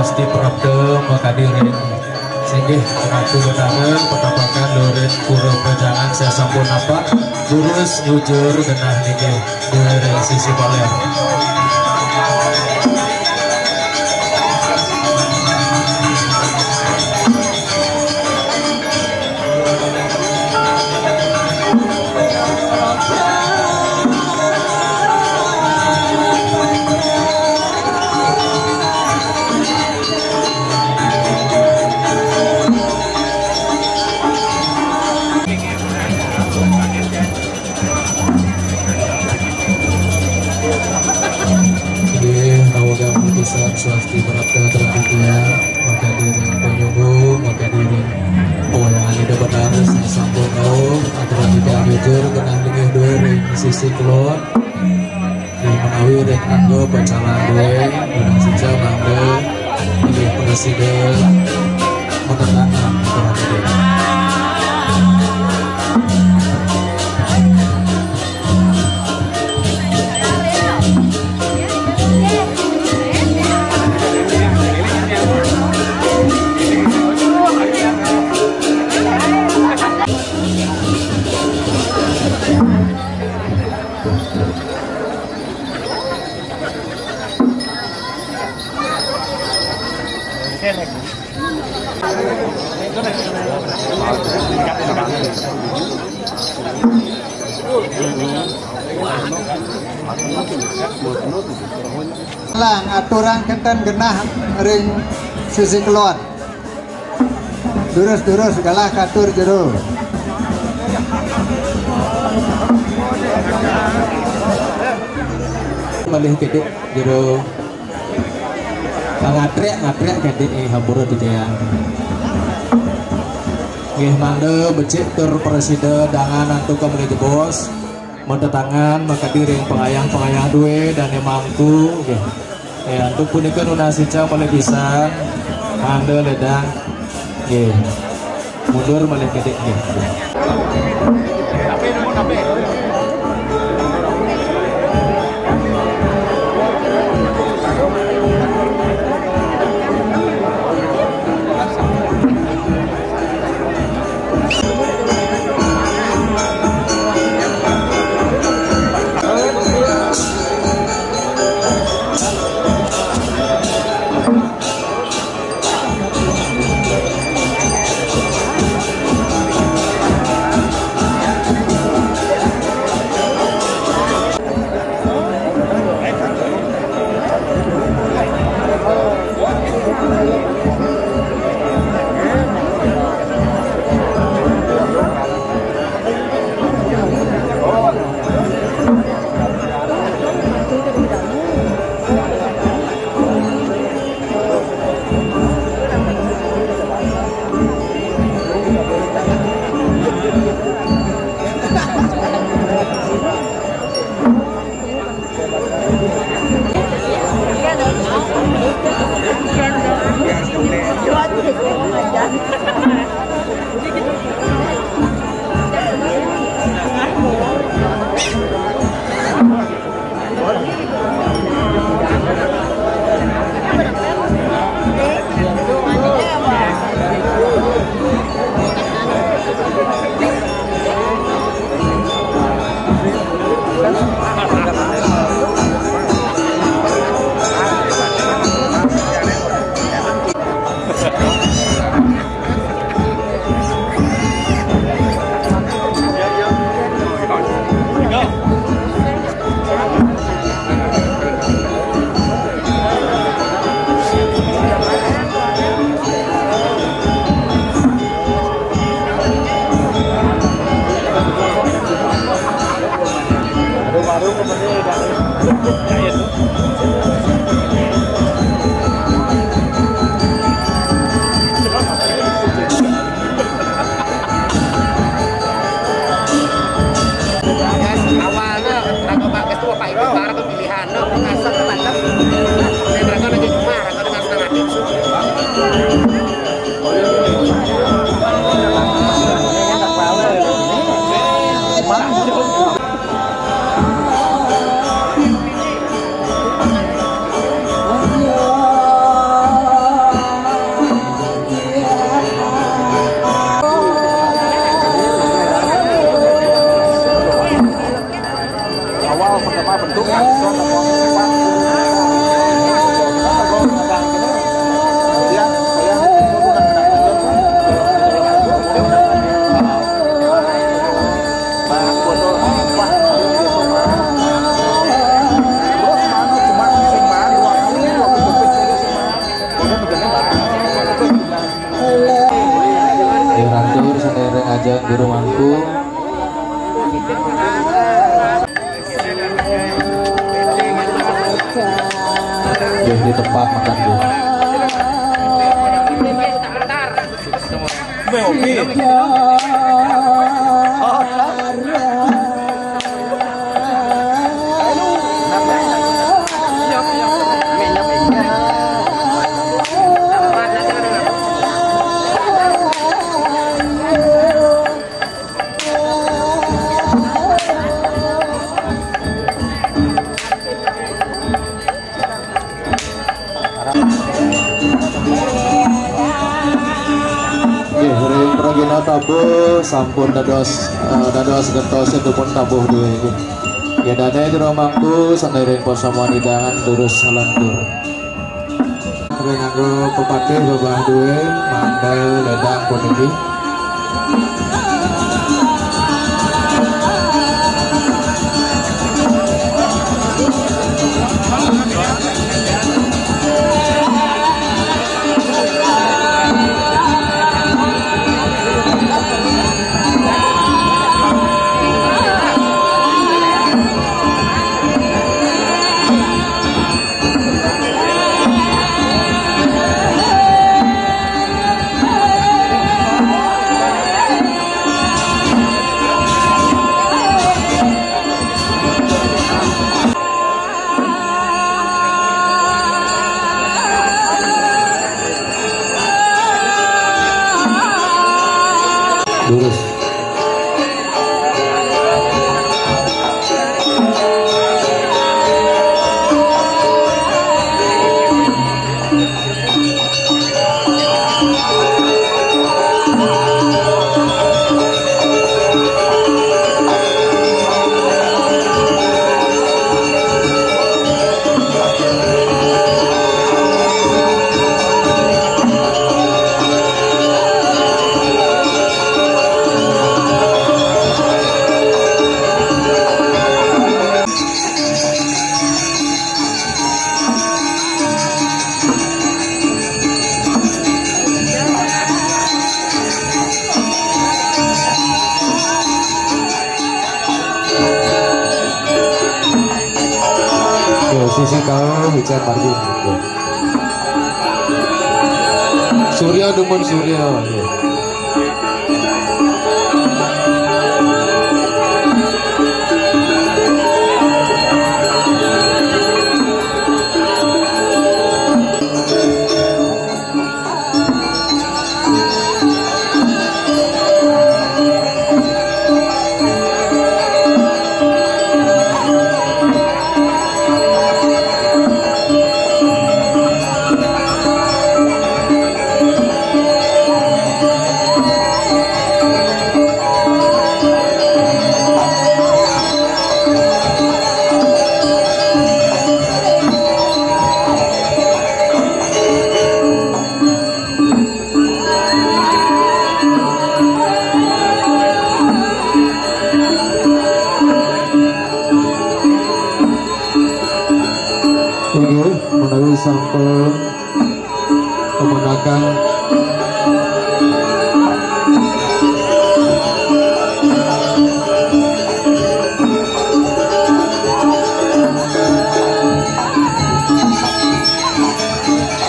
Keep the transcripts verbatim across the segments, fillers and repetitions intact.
Gusti Prapta makadiring. Singgih pangatu betara petapakan lurin pura pajangan saya sampun nampak. Durus nyujur genah niki. Duwe ring sisi baler. Nggih, rawagang pisan swasti prapta traditya, makadiring panyumbung, makadiring poyangan Ida Betara sing sampun rauh, atur titiang jujur genah linggih duwe ring sisi kulon. Nggih, menawi ring angga pacalang duwe, menang sija mangga inggih prasida menenangan Tuhan Ida. Lah, ngaturang kenten genah ring sisi kulon. Durus-durus galah katur jero. Malih kidik jero. Pangatrek-ngatrek kidik, eh, hampura titiang. Nggih, mangda becik tur prasida dangan antuk malih jebos. Matetangan makadiring pangayah-pangayah duwe dane mangku, nggih. Eh, antuk punika nunas sicang malih pisan. Anda ledang. Nggih. Mundur malih kedik nggih. Awalnya raga bagas tuh apa itu barang pilihan, no, ngasal mantap. Dan raga lagi cuma raga dengan setengah tim. Awal pertama bentuk action atau empat. Kemudian saya itu bukan anak kecil. Bang, foto apa? Terus mana cuma sing mari waktu, waktu kecil sing mari. Udah begini, Bang. Nggih, ratur sadereng ajeng Guru Mangku. Nggih, di tempat makan, Bu. Nggih, ring pragina tabuh sampun dados, eh, dados getosipun tabuh duwé nggih. Ya dane jero mangku sandering pasamuan hidangan durus salantur. Ring nganggo pepatih babah duwé, mandel ledang puniki. Ijen margi. Surya dumun Surya. Inggih, menawi sampun kemenakan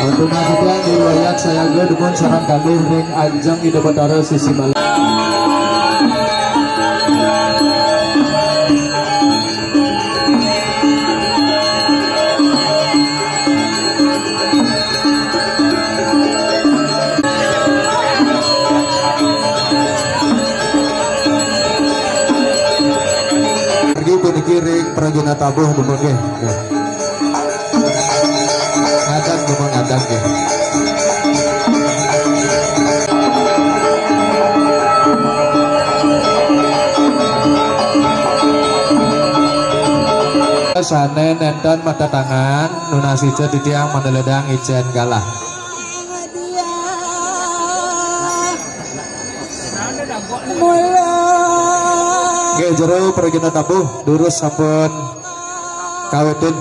Untuk nasibnya di wayat saya gue dukun sarang kalih ring ajeng Ida Betara sisi malam. Pergi puniki ring prajuna tabuh dumun nggih. Nggih. Ngadeg dumun ngadeg nggih. Sane nenten matetangan, nunas ica titiang mandeledang ijen galah. Nggih, jero prajuna tabuh, durus sampun kawitin.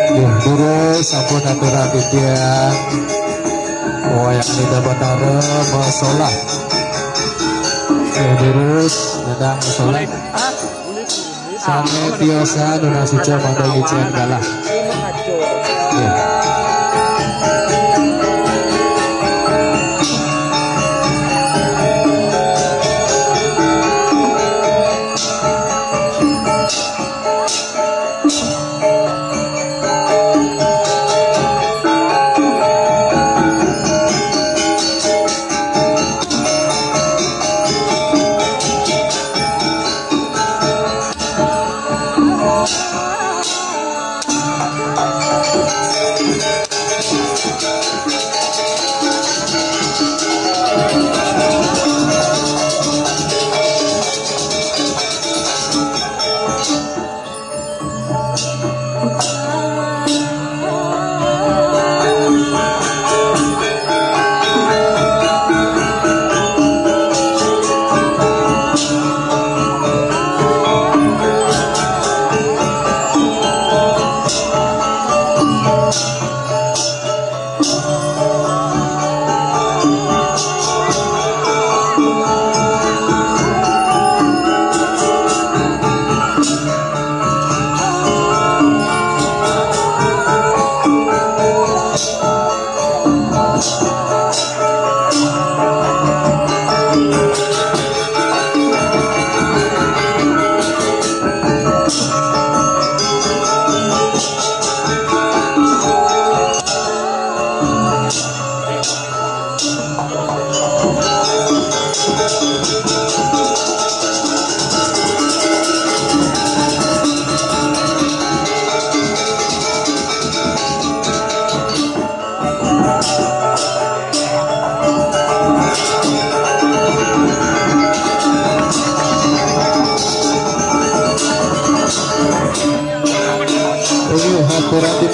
Nggih, durus sampun aturang titiang. Wayah Ida Betara masolah. Nggih, durus nyedang masolah. Sane tiosan nunas ica mangda ijen galah. Nggih.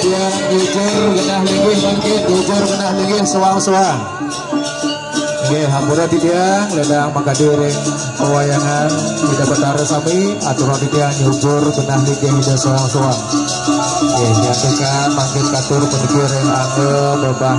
Yang jujur genah linggih mangkin, jujur genah linggih soang-soang. Nggih, hampura titiang ledang mangkadi ring pawayangan Ida Betara sami, aturang titiang jujur genah linggih Ida soang-soang. Nggih, nyantukan mangkin katur puniki ring angga bebah.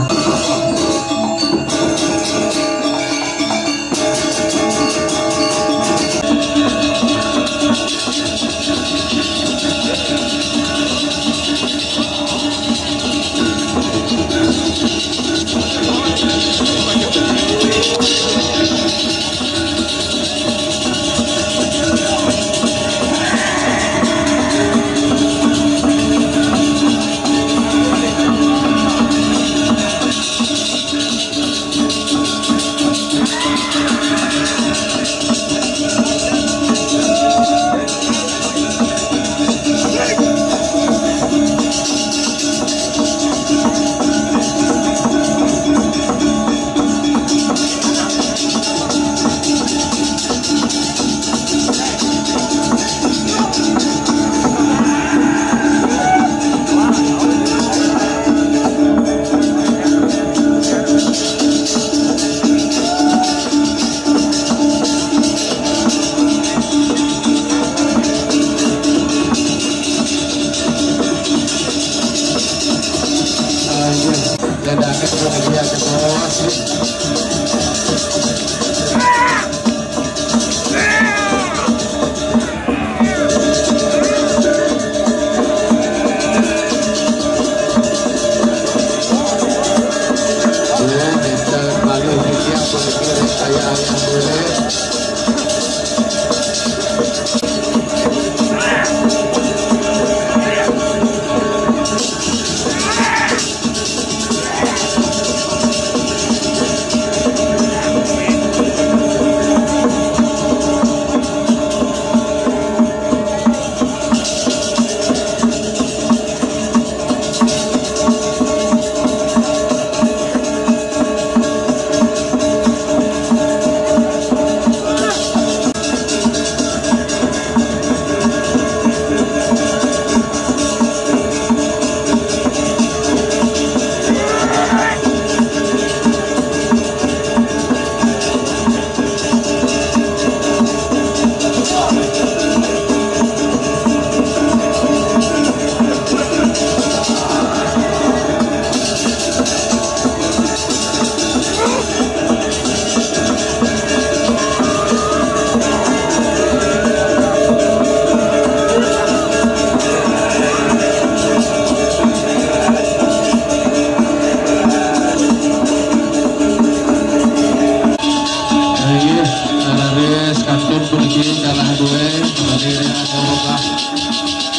Inggih, raris kantun puniki kalah dué, badé ring angga bebah.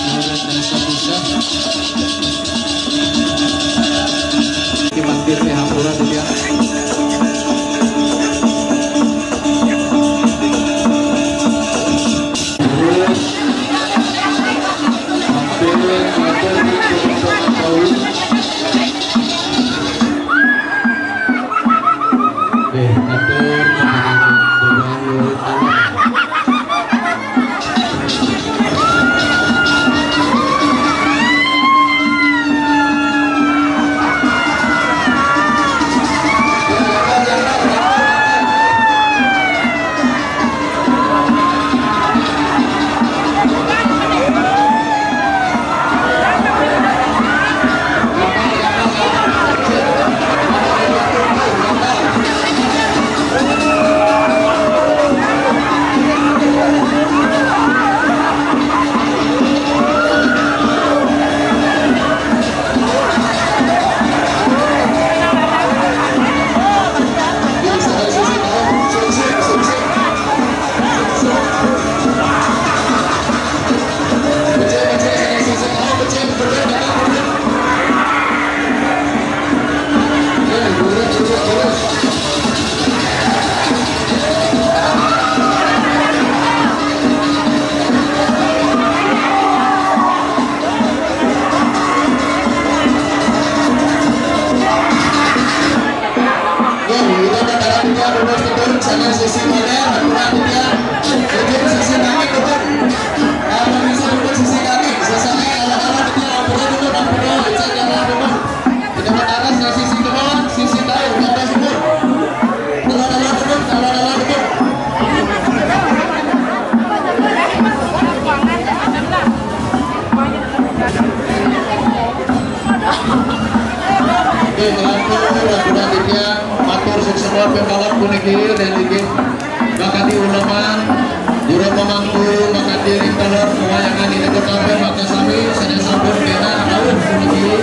Murid Desa Puseh. Iki mangkin nih hampura titiang. Terus, mangkin, mangkin, mangkin, Nggih, matur nuwun. Ya, kita berdoa, saudara, sisi mana, berdoa, ya. Sisi kami, Tuhan. Apa bisa duduk sisi kami? Sesama, anak-anak, ya, berdoa dulu, berdoa, cek, ya. Pembalap puniki dan dikit bakati uleman, juru pemangku bakati ring telur kewayangan ini tetapi maka sami saja sampun kena tahu puniki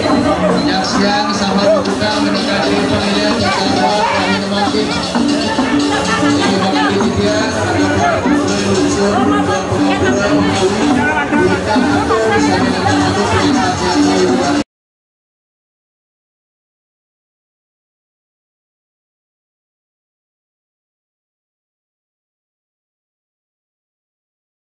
nyaksian sama buka mendekati pemilihan terdakwa kami memakai ini bakati tiga ada